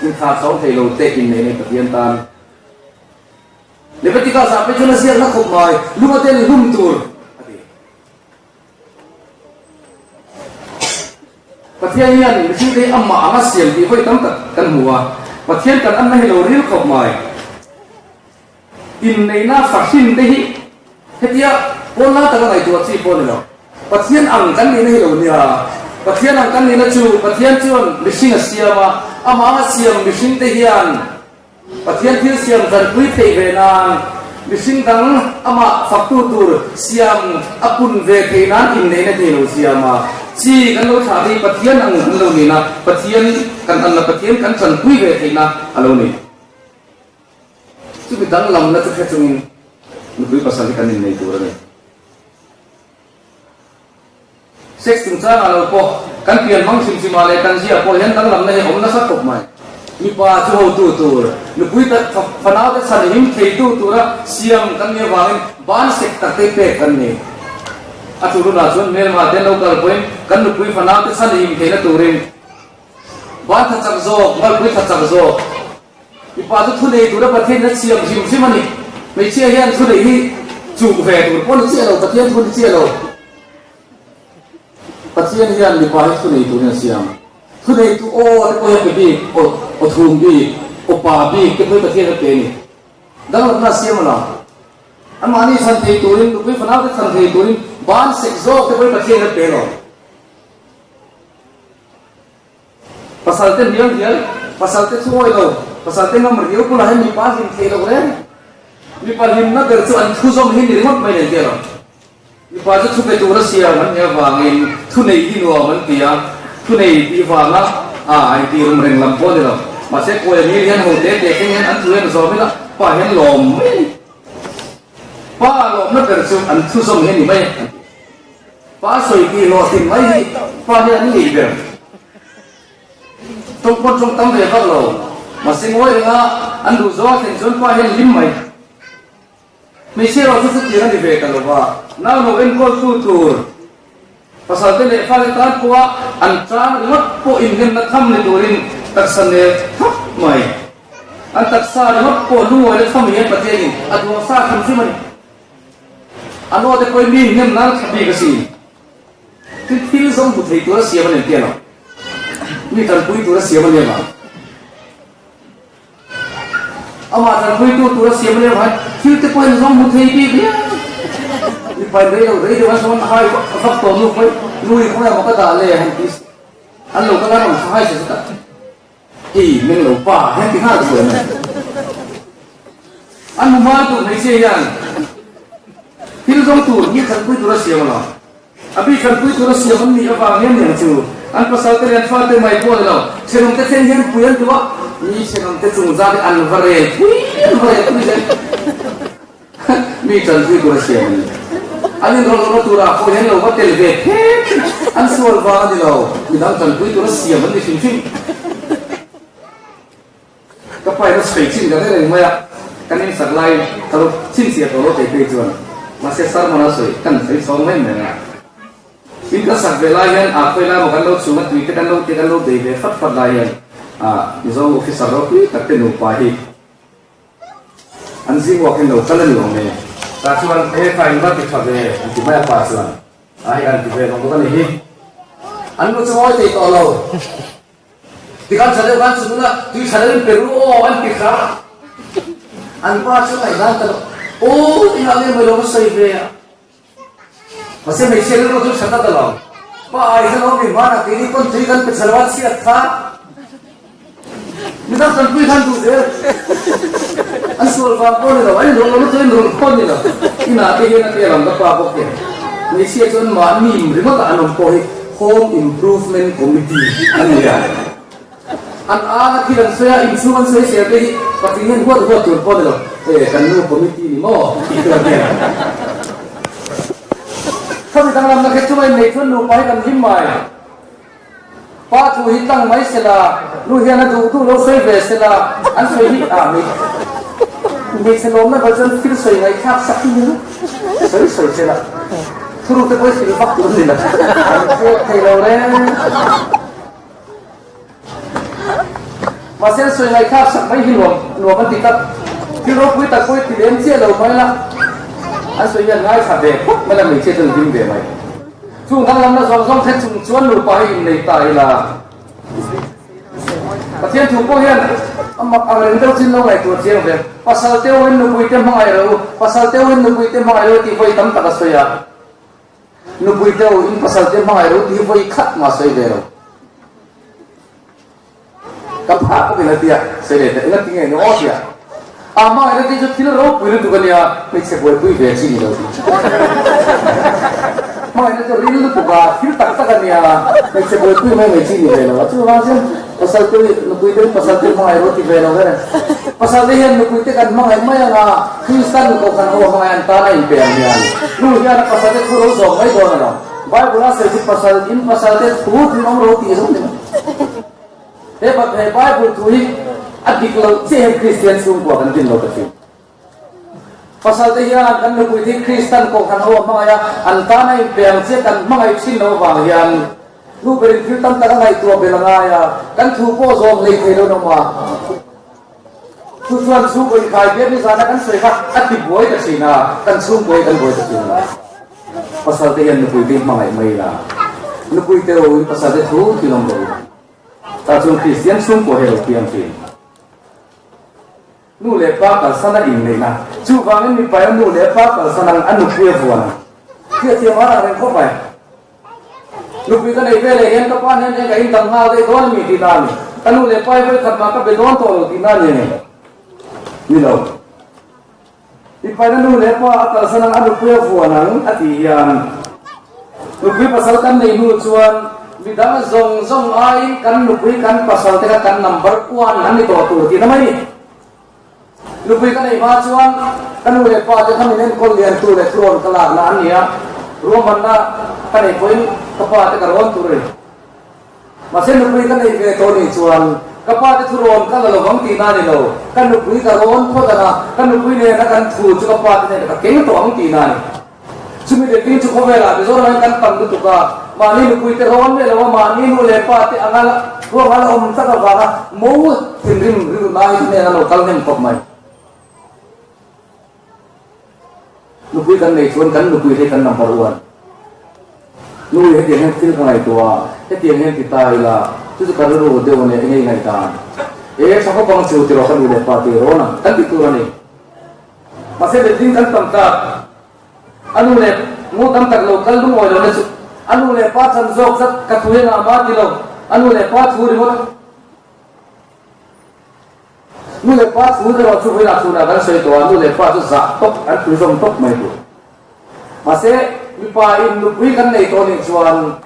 Speaker 1: inthlahchhawn thei lo te innei nei Pathian tan. Leviticus ah phei chuan a ziakna khawp mai, lung a ten hlum tur a ti. Pathian hian mihring te hi amah anga siam tih vawi tam tak kan hmu a, Pathian kan anna hi lo ril khawp mai. Inneihna fahrin te hi hetia pawn lai taka ngaihtuah chi pawh a ni lo. Pathian ang kan nihna hi lo nia. Pathian ang kan nihna chu Pathian chuan mihring a siam a, amah anga siam mihring te hian Pathian thil siam zanpui theih ve nan mihring dang amah faktu tur siam a pun ve theih nan inneihna hi lo siam a, chi kan lo thlah hi Pathian ang kan lo nihna, Pathian kan anna Pathian kan chanpui ve theihna a lo ni. Chumi danglamna chu hre chungin nupui pasal hi kan innei tur a ni. Sex chungchangah lo pawh kan pian hmang hrim hrimah leh kan ziah pawh hian danglamna hi a awm nasa khawp mai. Mipa chu hotu tur, nupui tak fanau te chhan him theitu tura siam kan nih avangin ban sek tak te pek kan ni. A chu runah chuan hmelma te an lo kal pawhin kan nupui fanau te chhan him theihna turin ban tha chak zawk, malpui tha chak zawk. Mipa chu thunei tura Pathian in a siam hrim hrim a ni. Hmeichhia hian thunei hi chuh ve tur pawh ni chiah lo, Pathian thu ni chiah lo. Pathian hian mipa hi thunei turin a siam. Thunei tu aw te pawh hi a pe bik, aw aw thum bik, aw pa bik te pawh hi Pathian a pe a ni. Danglamna a siam a lo. Anmahni chhan thei turin, nupui fanau te chhan thei turin ban sek zawk te pawh hi Pathian a pe lo. Pasal te hnial hnial, pasal te thu awi lo, pasal te ngam riau bulah hian mipa hlim thei lo reng. Mipa hlimna ber chu an thu zawm hi ni ringawt mai nen tia lo. Mipa chu thu pe tura siam an nih avangin thu nei hi nuam an ti a, thu nei tih vanga a inti rum reng lam pawh a ni lo. Mahse kawi a ngil hian ho te te thleng hian an thu hian zawm ila pa hian lawm mai a ni. Pa lawmna ber chu an thu zawm hi a ni mai a an ti. Pa sawi tih hlawhtlin mai hi pa hian an ngei ber. Tawng pawn tawng tam ve vak lo. Mahse ngawi renga an duh zawng a thlen chuan pa hian hlim mai. Hmeichhia erawh chu chutiang a ni ve ta lo va, nau lo enkawltu tur pasalte leh fate tan pawha an tan ringawt pawh inhnemna tham ni turin taksa nel thap mai. An taksa ringawt pawh lungawina tham hian Pathianin a duang sa tham hrim a ni. A naute pawhin mi inhnem nan tha bik asin. Thil thil zawng hmu thei tura siam a ni ang tia lo. Mi tanpui tura siam a ni ang. Amah tanpuitu tura siam leh avangin thil te pawhin zawng hmu thei bik viau. Mipa in rei lo rei deuh an sawn hai vak tawh nu pawhin nui khawnge maw ka dah le han ti an lo kal a rawn hai sa chutah ei meng lo pa hian ti nghal chuan a An hmu hma tur hmeichhia hian thil zawng tur mi tanpui tura siam a lo. A bik tanpui tura siam an nih avang hian niang chu an pasal te leh an fate mai pawh a ni lo. Thenawm te thleng hian pui an duh a, mi thenawm te chung zat hi an va rel pui an va rel pui zel. Mi tanpui tura siam an ni. An inrawlh lohna turah pawh hian lo va tel ve phet an sual vang a ni lo, midang tanpui tura siam an ni hrim hrim. Ka pa in a sawi chin ka hre reng mai a, kan insak lai ka lo chhinchhiah tawh lo thei phei chuan mahse sermon a sawi kan sawi chhawng mai mai a. Tin ka sak ve lai hian a khawi lai maw kan lo chhung a tui te kan lo ti kan lo bei ve fat fat lai hian a Mizo officer ropui tak te nupa hi an zing uak in lo kal a ni awm e. Tah chuan he kha in va ti tha ve an ti mai a pa chuan a hei an ti ve bawk bawk a ni hi. An nu chu ngawi thei tawh lo. Tikhan tha deuh khan chhun ula, tui tha deuhin pe ru aw an ti kha. An pa chu ngaihdan ta lo, Aw engah nge mawi lo va sawi ve a. Mahse hmeichhia rilru chu tha ta ta lo. Pa ai kha lo mi hmanah keini pawn tui kan pe tha lo a chhiat kha. Midang tanpui khan duh zel. An sual vang pawh ni lo, an inrawlh lo lutuk in rawn pawh ni lo. Inah te hian a tel ang ka pa bawk hian. Hmeichhia chuan mahni ringawtah an awm pawh hi Home Improvement Committee a ni a. An anga thil an sawi a, inchhung an sawi sel te hi patling hian huat huat tur pawh ni lo. E, kan nu committee ni maw? Tih tur a ni a. Khami danglamna khe chunga innei chuan nupa hi kan hlim mai. Pa thu hi tlang mai se la, nu hian a duh duh lo sawi ve se la, an sawi hi ah mi hmeichhe lawmna ber chuan thil sawi ngaihthlak sak hi ni lo, sawi sawi se la, thuruk te pawh hi hrilh vak tur a ni lo, an hriat thei lo reng. Mahse an sawi ngaihthlak sak mai hi nuam nuam an ti tlat, thil ropui tak pawh hi ti lem chiah lo mai la, an sawi hian ngaithla ve khawp mai la hmeichhia chuan hlim ve mai. Chung danglamna zawng zawng the chung chuan nupa hi innei ta ila. Pathian thu pawh hian a mak ang reng deuh chin lo ngaihtuah chiang ve. Pasal teuhin nupui te hmangaih ro, pasal teuhin nupui te hmangaih ro tih vawi tam tak a sawi a. Nupui teuhin pasal te hmangaih ro tih vawi khat mah a sawi ve lo. Ka phah bawk in a tia, sawi leh ta eng a ti nge ni aw tia. A hmangaihna te chu thil ropui lutuk a nia, hmeichhe buaipui ve chi ni lo tih. Hmangaihna chu ril lutuk a, thil tak tak a nia, hmeichhe buaipui mai mai chi ni ve lo. A chuvang chuan pasal te nupui te pasal te hmangaih ro ti ve lo ve. Pasal te hian nupui te kan hmangaih mai ang a, Kristan kohhran ho hmangaih an tan a inpe ang hian nu hian a pasal te thu ro zawm mai dawn a lo. Bible a sawi chu pasal in pasal te thu thin awm ro tih zawng ni lo. He he Bible thu hi a dik loh chiah hian Kristian chhungkua kan din lo ta thin. Pasal te hian kan nupui te hi Kristan kohhran ho a hmangaih a, an tan a inpe ang chiah kan hmangaih thin loh avang hian nu berin thil tam tak a ngaihtuah bel a ngai a, kan thu pawh zawm hlei thei lo nawm a. Chu chuan chhungkaw inkhai biak ni zana kan sawi kha a ti buai ta thin a, kan chhungkaw hi kan buai ta thin a. Pasal te hian nupui te hmangaih mai la, nupui te ro in pasal te thu thil awm ro. Tah chuan Kristian chhungkaw hi a lo piang thin. Nu leh pa kalsan a inneihna, chuvangin mipa in nu leh pa kalsan ang a nupui a vuan ang. Hriatthiam a rang reng khawp mai. Nupui ka nei ve leh hian ka pa hnen hian ka indang nghal daih dawn a mi tihna a ni. Ka nu leh pa hi vawikhat mah ka be dawn tawh lo tihna a ni a ni. Ni lo. Mipaina nu leh pa a kalsan ang a nupui a vuan ang a tih hian nupui pasal kan nei hnu chuan midang zawng zawng aiin kan nupui kan pasal te kha kan number one an ni tawh tur tihna mai ni. Nupui ka nei hma chuan ka nu leh pa te kha min enkawl lian tu leh thurawn ka lakna an ni a, ruahmanna ka nei pawhin ka pa te ka rawn tur a ni. Mahse nupui ka nei ve tawh nih chuan ka pa te thurawn ka la lovang tihna a ni lo, ka nupui ka rawn phawt ang a, ka nupui nena kan thu chu ka pa te hnenah ka keng tawh ang tihna a ni. Chumi leh chu khawvelah Mizoram hian kan tam lutuk a, mahni nupui te rawn leh lo a, mahni nu leh pa te anga ruang a la awm tlat avanga mo thinrim rilru nai chu hnenah lo kal hnem khawp mai. Nupui kan nei chuan kan nupui hi kan number one. Nu hi hetiang hian thil ka ngaihtuah a, hetiang hian ti ta ila, chu chu ka rilru deuh a nia, enge i ngaihdan? E, tha khawp ang chu ti rawh ka nu leh pa ti rawn ang, kan ti tur a ni. Mahse letling kan tam tak, a nu leh ngo tam tak lo kal lungawi lohna chu a nu leh pa chan zawk zat ka thu hian a ama ti lo, a nu leh pa thu ringawt a. Nu leh pa thu erawh chu vawiinah chhunah kan sawi tawh a, nu leh pa chu zah tawp an pui zawm tawp mai tur. Mahse, mipa in nupui kan nei tawh nih chuan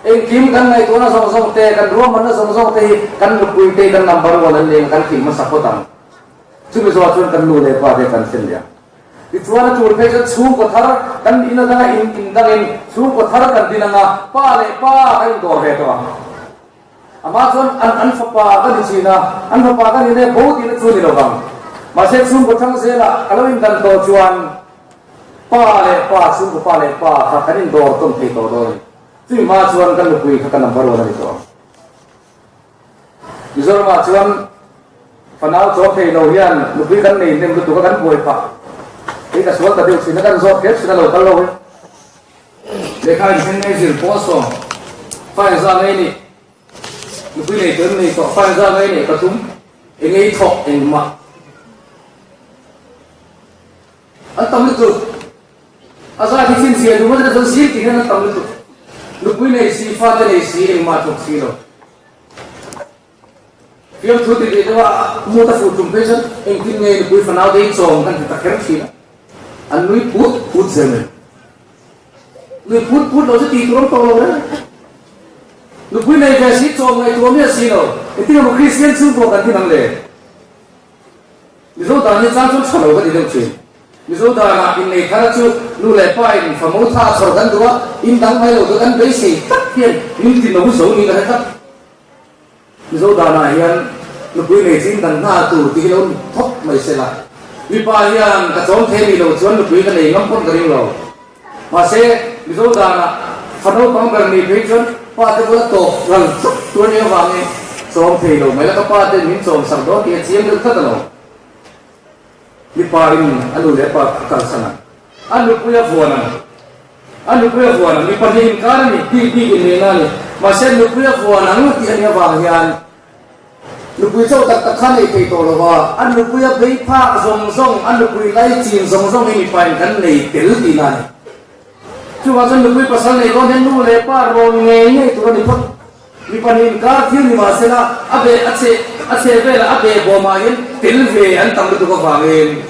Speaker 1: engkim kan ngaihtuahna zawng zawng te, kan ruahmanna zawng zawng te hi kan nupui te kan number one an leng kan thing hmasa phawt ang. Chumi zawhah chuan kan nu leh pa te kan thlen leh ang. Tichuan a tul phei chuan chhungkaw thar kan in atanga in in dangin chhungkaw thar kan din anga pa leh pa kan indawr ve tawh ang. Amah chuan an an fapa ka ni thin a, an fapa ka ni ne bo tihna chu a ni lo vang. Mahse chhungkaw thang zelah ka lo indan tawh chuan pa leh pa, chhungkaw pa leh pa kha kan indawr tawn thei tawh dawn a ni. Chumi hma chuan ka nupui kha ka number one a ni tawh ang. Mizoramah chuan fanau chawm thei lo hian nupui kan nei hnem lutuk a kan buai phah. Hei ka sual ta deuh thin a, kan zawt kher thin a lo kal lo hi. Lehkha in then ngei zir pawh sawm fa engzah ngei nih nupui nei tawh em nei tawh fa engzah ngei nih pathum engei thawk engmah an tam lutuk a zai hi chhinchhiah duh ngawt chuan zing tih hian an tam lutuk nupui nei si fa te nei si engmah thawk si lo fiamthu ti tih deuha mu ta fuh tum phei chuan engtin nge nupui fanau te hi chawm kan ti ta kher thin a an nui put put zel mai nui put put lo chu tih tur awm tawh lo reng nupui nei ve si chawm ngaihtuah miah si lo engtin emaw Kristian chhungkua kan thin ang le Mizo dan hi chang chuan tha lo ka ti deuh thin. Mizo danah innei thara chu nu leh pa in famo tha a chhawr kan duh a, in dang mai lo chu kan beisei tlat hian min ti no zo niin ka hre tlat. Mizo danah hian nupui nei chu in dang nghal tur tih hi lo ni thawk mai se la. Mipa hian ka chawm thei ni lo chuan nupui ka nei ngam pawn ka ring lo. Mahse, Mizo danah fa naupang ber ni phei chuan pa te bula tawp ral tlat tur a nih avangin chawm thei lo mai la, ka pa ten min chawm sak dawn tih a chiang deuh tlat a lo. Mipa in a nu leh a pa a kalsan ang. A nupui a vuan ang. A nupui a vuan ang. Mipa hnih inkar a ni, bik bik inneihna a ni. Mahse, nupui a vuan ang tih a nih avang hian Nupui chauh tak tak kha nei thei tawh lo va, a nupui a bei phak zawng zawng, a nupui lai chin zawng zawng hi mipain kan nei tel tihna a ni. Chuvang chuan nupui pasal nei dawn hian nu leh pa rawn ngei ngei tur a ni phawt. Mipa nih inkar thil ni mah sela, a be a cheh a cheh velah a be bawmah hian tel ve an tam lutuk avangin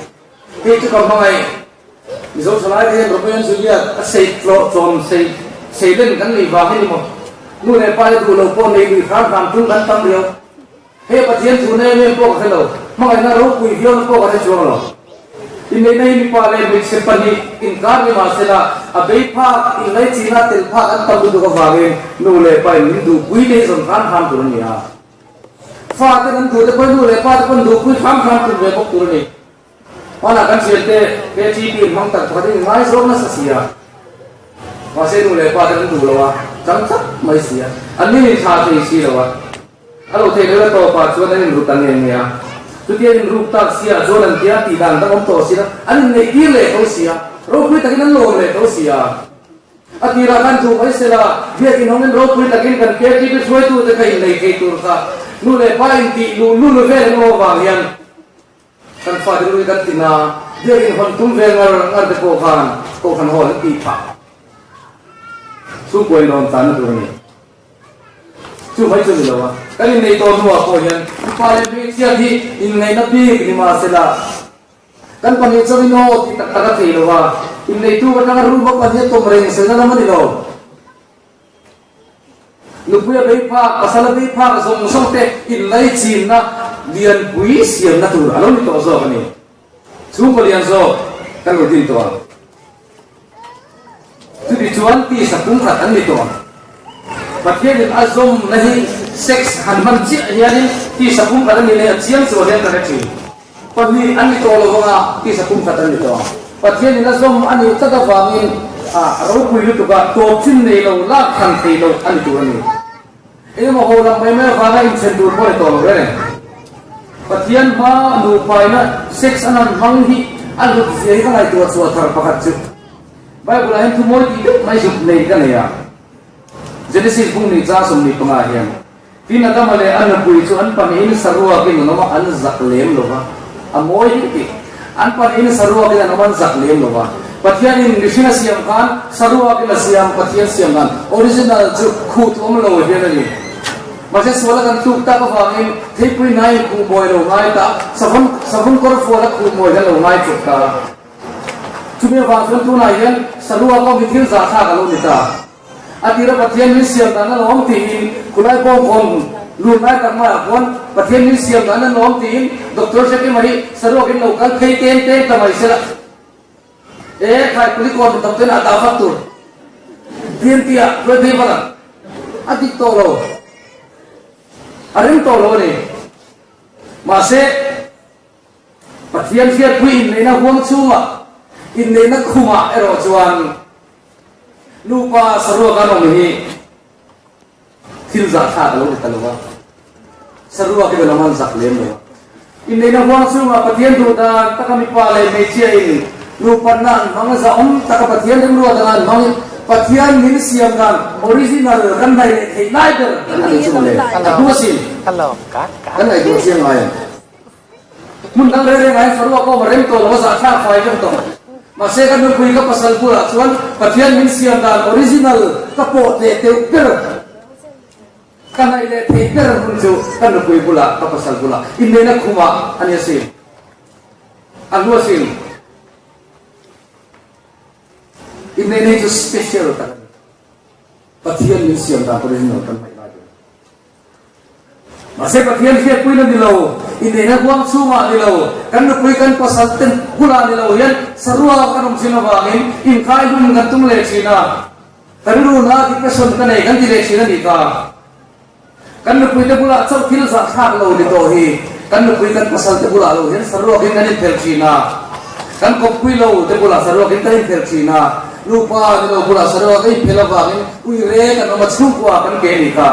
Speaker 1: hei chu ka hmangaih. Mizo thalai te hian Romeo and Juliet a sei tlawh tlawm sei sei len kan nei vang hi ni maw? Nu leh pa te duh lo pawh nei lui hram hram tum kan tam riau. Hei Pathian thu na em em pawh ka hre lo, hmangaihna ropui viau na pawh ka hre chuang lo. Inneihna hi mipa leh hmeichhe pahnih inkar ni mah sela, a bei phak, inlaichinna tel phak an tam lutuk avangin nu leh pa in min duhpui te hi zawn hram hram tur a ni a. Fa ten an duh te pawhin nu leh pa te pawn duhpui hram hram tur ve bawk tur a ni. Hmanah kan thiante KTP in hmang tak pakhat in ngaizawng nasa si a, mahse nu leh pa te an duh lo a, chang tlat mai si a, an nin in thlah thei si lo a, a lo theih loh na tawpah chuan an inrut ta nge nge a, chutia an inruk tak si ah chuan an tia tih dan dang awm tawh si lo, an inneih tir leh tho si a, ropui takin an lawm leh tho si a. A tirah khan duh mai sela, biakin hawngin ropui takin kan KTP hruaitute kha innei thei tur kha nu leh pa intih luh lul vel an awm avang hian, Kan fate lui kan ti na, biakinn hawn tum ve ngar ngar te pawh khan Kohhran Hall an tih phah. Chhungkuain rawn tlanna tur a ni. Chu mai chu ni lo a, kan innei tawh hnuah pawh hian mipa leh hmeichhia hi inngaihna bik ni mahsela, Kan pahnih chauhin aw tih tak tak a thei lo a, inneitu atanga room a pahnih a tawm reng sawina lam a ni lo. Nupui a bei phak, pasal a bei phak zawng zawng te inlaichinna lianpui siamna tur a lo ni tawh zawk a ni. Chhungkaw lian zawk kan lo din tawh ang. Chuti chuan tisa pumkhat an ni tawh ang. Pathianin a zawmna hi sex han hman chiah hianin tisa pumkhat an ni leh a chiang chuan hian ka hre thin. Pahnih an ni tawh lo vanga tisa pumkhat an ni tawh ang. Pathianin a zawm a nih tlat avangin a ropui lutuk a, tawp chin nei lo, lak than thei lo a ni tur a ni. Engemaw ho lam mai mai avanga inthen tur pawh ni tawh lo reng. Pathian hma nupaina sex an han hmang hi a hlut zia hi ka ngaihtuah chhuah thar pakhat chu. Bible ah hian thu mawi tih deuh mai zuk nei ka nei a. Genesis bung ni chang 15 ah hian Tin Adama leh a nupui chu an pahnihin saruakin an awm a, an zak lem lo va. A mawi hi tih. An pahnihin saruakin an awm a, an zak lem lo va. Pathianin mihring a siam khan saruakin a siam, Pathian siam dan original chu khuh tlawm lo hian a ni. Mahse suala kan tluk tak avangin theipui hnain khuh mawi lo ngai ta, savun savun kawr fuala khuh mawi hian lo ngai chawp ta. Chumi avang chuan tunah hian saruak awm hi thil zahthlak a lo ni ta. A tira Pathian min siam dan a lawm tiin khulai bawngkawn lun lai tak maiah khuan Pathian min siam dan a lawm tiin Doctor Hrekima hi saruakin lo kal phei tem tem ta mai sela. E khai kulikawn mi tam ten a dah vat tur TNT ah hruai phei vat ang. A dik tawh lo. A rem tawh lo a ni. Mahse Pathian hriatpui inneihna huang chhungah inneihna khumah erawh chuan Nupa saruak an awm hi thil zahthlak a lo ni ta lo va, saruak hi lam an zak lem lo va. Inneihna huang chhungah Pathian duh dan taka mipa leh hmeichhia in nupanna an hmang a, zahawm taka Pathian remruat anga an hmang in Pathian min siam dan original kan hnaih leh theih lai ber a ni chu mawle. A hnu asin kan ngaihtuah chiang ngai ang. Hmun dang reng reng ah hian saruak awm a rem tawh lo a, zahthlak fai vek tawh. Mahse ka nupui ka pasal bulah chuan Pathian min siam dan original ka pawh leh teuh ber, ka hnaih leh theih ber hun chu ka nupui bulah ka pasal bulah inneihna khumah a ni asin. A hlu asin. Inneihna hi chu special tak a ni. Pathian min siam dan original kan hnaih lai ber. Mahse Pathian hriatpuina ni lo, inneihna huang chhungah ni lo, kan nupui kan pasal te bulah ni lo hian saruak kan awm thin avangin inkai hun kan tum leh thin a, ka rilruna depression ka nei kan ti leh thin a nih kha. Kan nupui te bulah chauh thil zahthlak lo ni tawh hi, kan nupui kan pasal te bulah lo hian saruakin kan inphelh thin a, kan kawppui lo te bulah saruakin kan inphelh thin a, nupa ni lo bulah saruak a inphelh avangin ui reng an awm a, chhungkua kan ke a nih kha.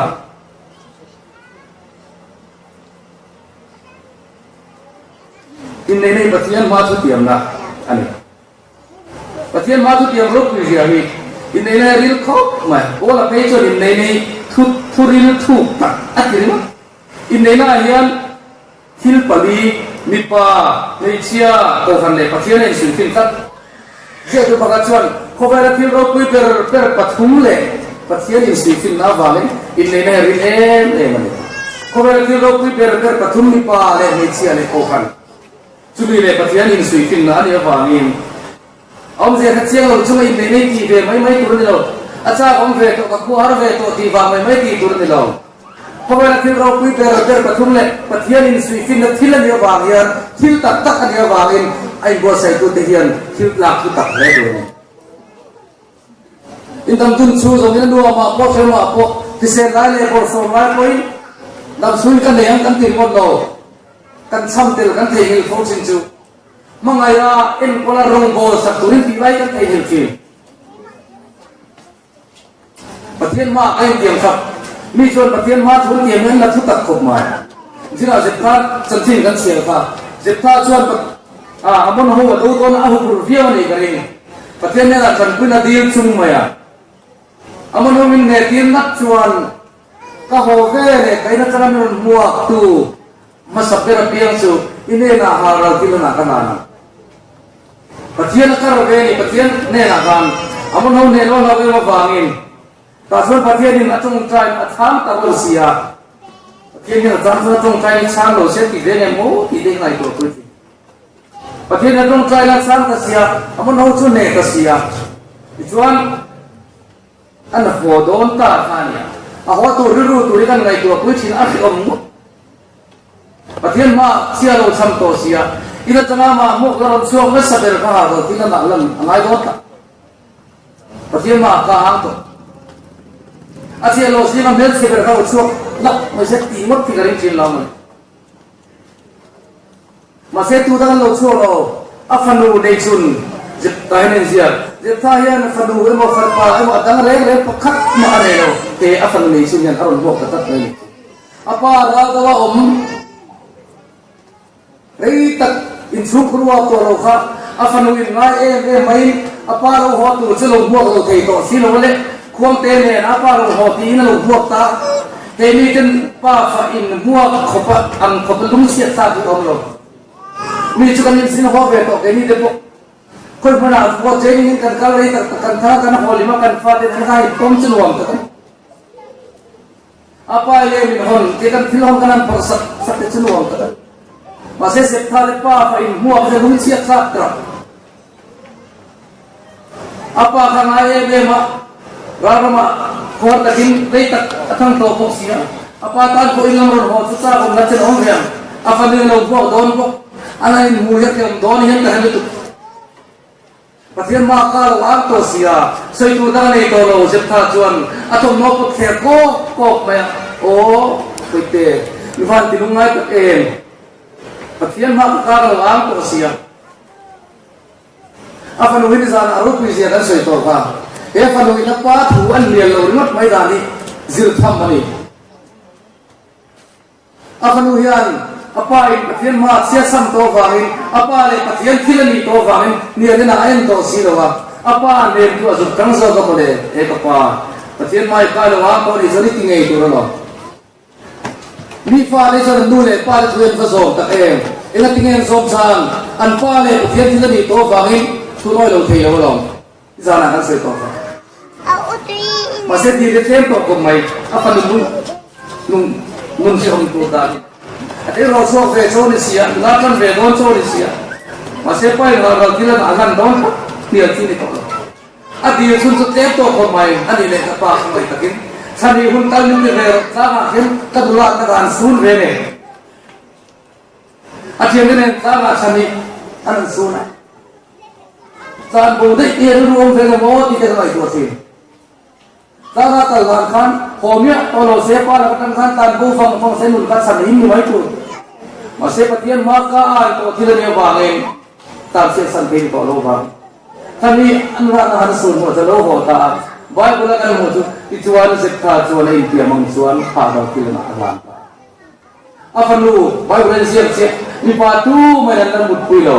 Speaker 1: Inneihna hi Pathian hma chu tiamna a ni. Pathian hma chu tiam ropui zia hi inneihna hi ril khawp mai. Paula phei chuan inneihna hi thu thu ril thuk tak a ti ringawt. Inneihna ah hian thil pali, mipa, hmeichhia, kohhran leh Pathian a insuihfin tlat. Ziahtu pakhat chuan khawvela thil ropui ber ber pathum leh Pathian insuihfinna avangin inneihna hi a rin em em a ni. Khawvela thil ropui ber ber pathum mipa leh hmeichhia leh kohhran chumi leh Pathian insuihfinna a nih avangin awmzia kha chiang lo chunga inneihna hi tih ve mai mai tur a ni lo. A chak awm ve tawh, ka khuahar ve tawh tih vang mai mai tih tur a ni lo. Khawvela thil ropui ber ber pathum leh Pathian insuihfinna thil a nih avang hian thil tak tak a nih avangin a inbuatsaitute hian thil tlak thu tak hle tur a ni. Indam dun chhung zawngin a nuamah pawh hremah pawh hrisel lai leh bawrhsawm lai pawhin damchhungin ka nei ang kan ti ringawt lo. Kan cham tel kan theihnghilh fo thin chu hmangaiha enkawla rawngbawl sak turin tih lai kan theihnghilh thin. Pathian hma ka intiam kha. Mi chuan Pathian hma thu tiam hian la thu tak khawp mai. Zirah Zeptha chanchin kan chhiar kha. Zeptha chuan Amon ho a do dawn a huphurh viau a nih ka ring. Pathian hnenah tanpuina dil chung mai a. Amon ho min hne tir ngat chuan ka haw ve leh ka in atanga min rawn hmuak tu hmasa ber apiang chu i hnenah haral thil anah ka hlan ang. Pathian a kar ve a ni, Pathian hnenah khan a hmun ho hnen aw hlauh em avangin tah chuan Pathianin a tawngtai a chhang ta lo si a, Pathian hian a chang chuan a tawngtai in chhang lo se tih ve nge maw tih te ka ngaihtuah pui thin. Pathian a tawngtai la chang ta sia, a hmun ho chu hneh ta sia. Tichuan, an haw dawn ta kha a nia. A haw tur rilru tur hi kan ngaihtuah pui thin a hrehawm ngawt. Pathian hma chhia lo cham tawh sia, in atanga mah hmuak la rawn chhuak nasa ber kha ha lo thil a nah lan a ngai dawn ta. Pathian hma ka hang tawh. A chhia lo zinga hmelchhe ber kha lo chhuak lak mai se tih ngawt khi ka ring thin lo mai. Mahse tu dang an lo chhuak lo, a fanu nei chun Jephtha hian a inziak. Jephtha hian fanu emaw farpa emaw a dang reng reng pakhat mah a nei lo, he a fanu nei chun hian a rawn hmuak ta tlat mai a ni. A pa ral deuha awm rei tak inchhung khurua tawh lo kha a fanu in ngai em em maiin a pa lo haw tur chu lo hmuak lo thei tawh si lo le, Khuangte nen a pa lo haw tiin a lo hmuak ta. Keini ten pa fa in hmuak khawpa ang khawpa lungchhiat thlak hi awm lo. Mi chu kan inzin haw ve tawh keini te pawh khawi hmunah pawh training in kan kal rei tak tak kan thar a kan haw lim a kan fate an kai tawm chu nuam tak a ni. A pa le min hawn ke kan thil hawn kan han phawrh sak sak te chu nuam tak a ni. Mahse Septha te pa fa in hmuak te lungchhiat thlak tak. A pa kha ngai em em a, ralramah khuar takin rei tak a thang tawh bawk si a. A pa tan pawh in lam rawn haw chu chak awm la chen awm ve ang. A fanu lo buak dawn bawk. A la inhmu hian ka awm dawn hian ka hre lutuk. Pathian mah ka lo ang tawh si a, sawi tur dang a nei tawh lo, Jephtha chuan a thawmhnaw pawt thler kawk kawk mai a. Aw, Puite, mi van ti lungngai tak em? Pathian mah ka kar lo ang tawh si a. A fanu hi nizanah a ropui zia kan sawi tawh kha. He fanu in a pa thu an hlial lo ringawt mai dan hi zir tham a ni. A fanu hian a pa in Pathian hma chhia sam tawh vangin a pa leh Pathian thil a nih tawh vangin hnial in a en tawh si lo a, a pa nen chu a zuk tang zawk a mawle. He ka pa, Pathian hma i kai lo ang pawh ni chuan i ti ngei tur alawm. Mi fate chuan an nu leh pa te thu an va zawm tak em? Engati nge an zawm chhan? An pa leh Pathian thil a nih tawh avangin thu nawi lo thei lo alawm. I zanah kan sawi tawh kha. Mahse ti te tlem tawh kawp mai a fanu nung nung nun hrehawm tur dan hi. A tleirawl chhuak ve chaw ni sia, nula tan ve dawn chaw ni sia. Mahse pa in ral ral thil a dah lan dawn phawt hnial chu ni tawh lo. A dil chhun chu tlem tawh khawp mai a nih leh ka pa ka ngaih takin Chhani hun kal min ti ve rawh tlangah hian ka dulah ka dan sun ve nen a thiante nen tlangah Chhani an rawn sun a tlan bo daih te rilru awm ve lo maw tih te ka ngaihtuah thin. Tlangah kal dan khan haw miah tawh lo se pa laka tang khan tlan bo vang vang se nun kha chhan him ni mai tur. Mahse Pathian hma ka ai tawh thil a nih avangin tlan chhiatsan thei ni tawh lo vang. Khami an rahna han sun hmuh chu lo haw ta a, Bible a kan hmuh chu tichuan Jephtha chuan a intiam ang chuan pha dal thil a hlan ta a. A fanu Bible a inziak chiah, mipa tu mai an la mutpui lo.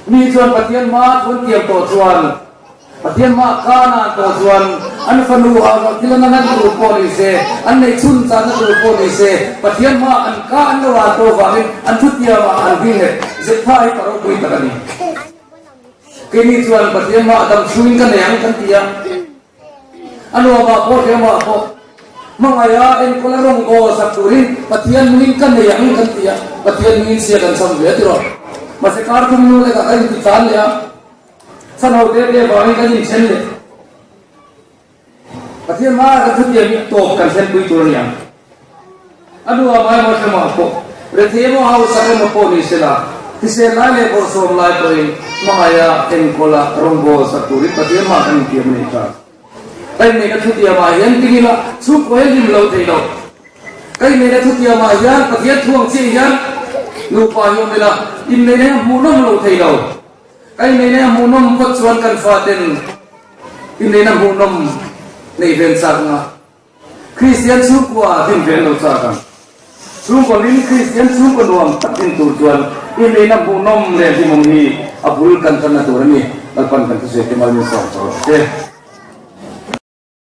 Speaker 1: Mi chuan Pathian hma thu an tiam tawh chuan Pathian mah khan an tawh chuan an fanu ah rawh thil an lan tur pawh ni se, an neih chhun channa tur pawh ni se, Pathian mah an ka an lo an tawh vangin an thutiam ah an hming nghet Jephtha hi ka ropui tak a ni. Keini chuan Pathian mah dam chhungin ka nei ang kan ti a, a nuamah pawh hriamah pawh hmangaih a enkawl a rawng aw sak turin Pathian hmingin ka nei ang kan ti a, Pathian hmingin sia kan cham ve a ti rawh. Mahse kar thum hnu lekah kan inti tlan leh a. Chhan ho te te vangin kan inthen leh. Pathian hmaah kan thutiam hi tawp kan thlenpui tur a ni ang. A nu a mai maw hremah pawh, rethei emaw hausak emaw pawh ni sela, hrisel lai leh bawrhsawm lai pawhin hmangaih a, enkawl a, rawngbâwl sak turin Pathian hmaah kan intiam a ni ta. Ka inneihna thutiamah hian ting ila chhungkaw hi hlim lo thei lo. Ka inneihna thutiamah hian Pathian thu ang chiah hian nupa hi awm ila, inneihna hi a hmuhnawm lo thei lo. Ka inneihna hmuhnawm phawt chuan kan faten inneihna hmuhnawm neih ven chak anga Kristian chhungkua din ven lo chak ang. Chhungkaw lim Kristian chhungkaw nuam tak din tur chuan inneihna hmuhnawm leh hlimawm hi a bul kan tanna tur a ni. Lalpan kan thusawi te mal min sawm chho rawh se.